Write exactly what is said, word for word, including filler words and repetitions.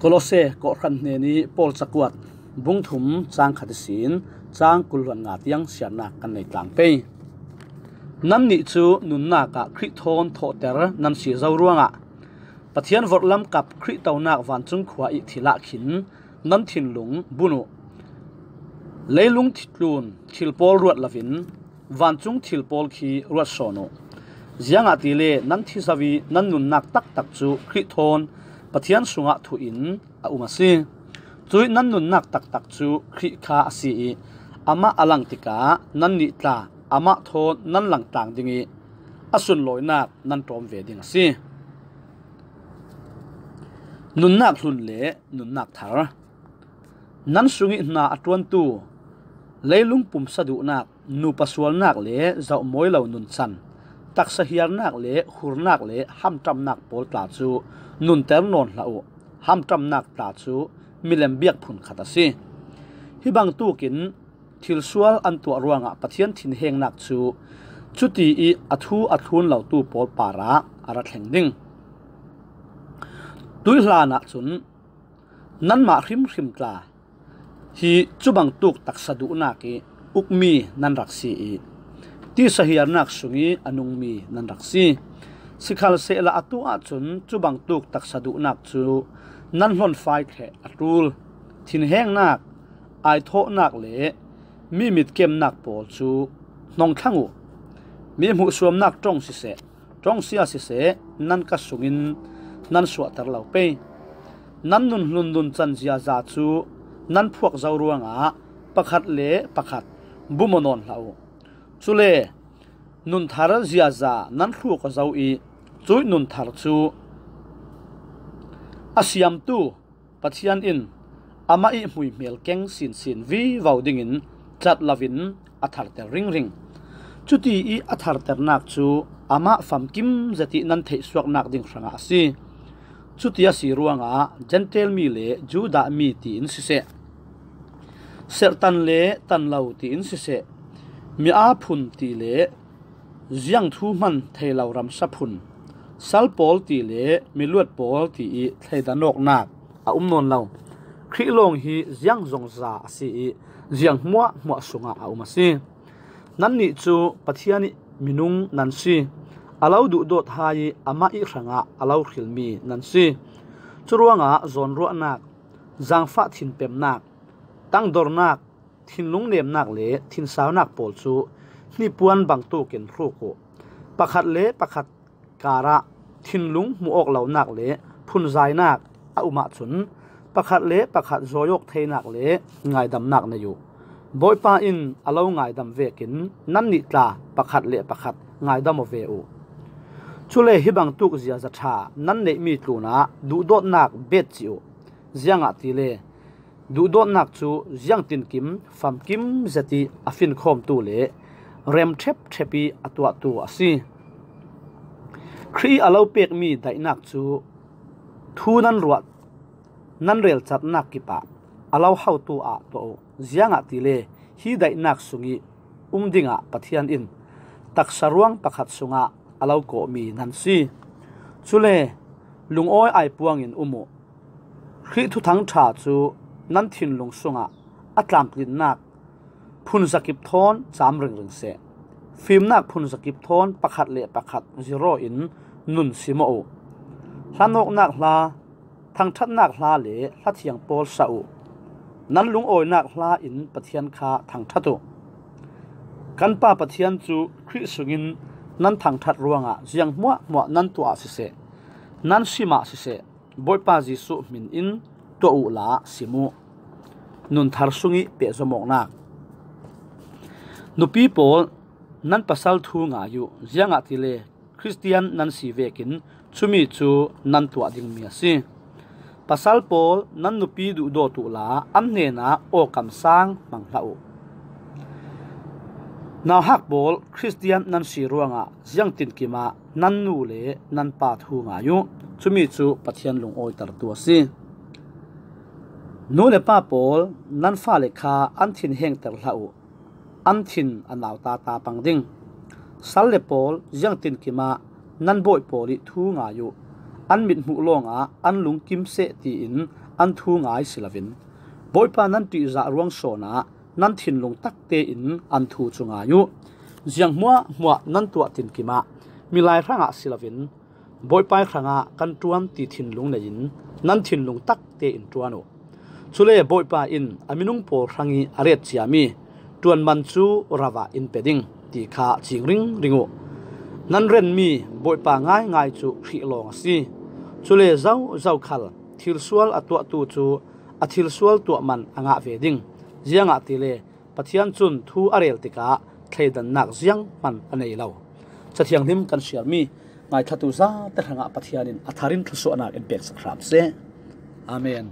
Kolose kawhhran hnenih Paul cakuat bung thum cang khat ihsin cang kul hluan nga tiang siarnak kan nei tlang pei. Nannih cu nunnak ah Khrih thawn thawhter nan si zo ruangah Pathian vorhlam kap Khrih tonak vancung khua ih thil ah khin nan thinlung bun uh. Leilung tlun thil pawl ruat loin vancung thil pawl khi ruat sawn uh. Ziangahtile nan thi zo ih nan nunnak taktak cu Khrih thawn Pathian sungah thuh in a um a si. Cuih nan nunnak taktak cu Khrih kha a si ih amah a lang tikah nannih tla amah thawn nan langtlang ding ih a sunlawinak nan ṭawm ve ding a si. Nunnak hlun le nunnak thar. Nan sungih hna a ṭuantu, leilung pumsa duhnak, nupa sualnak le zohmawi lo nuncan, taksa hiarnak le hurnak le hamṭamnak pawl tla cu nunter nawn hlah uh. Hamṭamnak tla cu milem biakphun khat a si. Hi bangtukin thilsual an tuah ruangah Pathian thinhengnak cu cuti ih a thu a thlun lotu pawl parah a ra thleng ding. Tuihlan ahcun nanmah hrimhrim tla hi cubangtuk taksa duhnak ih ukmi nan rak si ih tisa hiarnak sungih a nungmi nan rak si. Sikhalsehla atu ahcun cubangtuk taksa duhnak cu nan hlonfai ṭheh a ṭul. Thinhengnak, aithawhnak le mi mitkemnak pawl cu hnong thlang uh. Mi hmuhsuamnak ṭong siseh, ṭongsia siseh, nan ka sungin nan suahter lo pei. Nan nunhlun nuncan ziaza cu nan phuak zo ruangah pakhat le pakhat bum aw nawn hlah uh. Cule nunthar ziaza nan hluk aw zo ih cuih nunthar cu a siamtu Pathian in amah ih hmuihmel keng sinsin vivo dingin cat loin a tharter ringring. Cuti ih a tharternak cu amah famkim zet ih nan theihsuaknak ding hrangah a si. Cuti a si ruangah Jentail mi le Judah mi tiin siseh, serhtan le tanlo tiin siseh, mi aa phun ti le ziang thu hman thei lo ramsa phun, sal pawl ti le miluat pawl ti ih thleidan awknak a um nawn lo. Khrih lawng hi ziang zongza a si ih ziang hmuahhmuah sungah a um a si. Nannih cu Pathian ih minung nan si. A lo duhdawt hai ih amah ih hrangah a lo hrilmi nan si. Curuangah zawnruahnak, zaangfah thinpemnak, tangdornak, thinlung nemnak le thinsaunak pawl cu hnipuan bangtukin hruk uh. Pakhat le pakhat karah thinlung hmuh awk lonak le phunzainak a um ahcun pakhat le pakhat zawi awk theinak le ngaidamnak nei uh. Bawipa in a lo ngaidam vekin nannih tla pakhat le pakhat ngaidam aw ve uh. Cule hi bangtuk ziaza ṭha nan neihmi tlunah duhdawtnak bet cih uh. Ziangahtile duhdawtnak cu ziangtinkim famkim zet ih a finkhawmtu le rem ṭhepṭhep ih a tuahtu a si. Khrih ih a lo pekmi daihnak cu thu nan ruah, nan relcatnak kipah a lo hotu ah tuah uh. Ziangahtile hi daihnak sungih um dingah Pathian in taksa ruang pakhat sungah a lo kawhmi nan si. Cule lungawi aipuangin um uh. Khrih thuthang ṭha cu nan thinlung sungah a tlamtlinnak phunzakip thawn cam ringring seh. Fimnak phunzakip thawn pakhat le pakhat ziraw in nun sim aw uh. Hlanawknak hla, thangṭhatnak hla le hlathiang pawl sa uh. Nan lungawinak hla in Pathian kha thangṭhat uh. Kan Pa Pathian cu Khrih sungin nan thangṭhat ruangah ziang hmuahhmuah nan tuah ah siseh, nan sim ah siseh, Bawipa Jesuh hmin in tuah uhla sim uh. Nunthar sungih pehzom awknak. Nupi pawl, nan pasal thu ngai uh, ziangahtile Khristian nan si vekin cumi cu nan tuah dingmi a si. Pasal pawl, nan nupi duhdawt uhla an hnenah awkam sang hmang hlah uh. Nauhak pawl, Khristian nan si ruangah ziangtinkim ah nan nu le nan pa thu ngai uh. Cumi cu Pathian lungawitertu a si. Nu le pa pawl, nan fale kha an thinhengter hlah uh. An thin a nauta ta pang ding. Sal le pawl, ziangtinkim ah nan bawi pawl ih thu ngai uh. An mithmuh lawngah an lungkim seh tiin an thu ngai si loin, Bawipa nan ṭihzah ruang sawnah nan thinlung takte in an thu cu ngai uh. Ziang hmuahhmuah nan tuah tinkim ah milai hrangah si loin Bawipa ih hrangah kan ṭuan ti thinlung nei-in nan thinlung takte in ṭuan uh. Cule Bawipa in a minung pawl hrang ih a ret ciami ṭuanman cu ro ah in pe ding ti kha cing ringring uh. Nan renmi Bawipa ngaingai cu Khrih lawng a si. Cule zozo khal thilsual a tuahtu cu a thilsual tuah man a ngah ve ding. Ziangahtile Pathian cun thu a rel tikah thleidannak zianghman a nei lo. Cathianghlim kan siarmi ngaithlatu zate hrangah Pathian in a thar in thluasuahnak in peksak hram seh. Amen.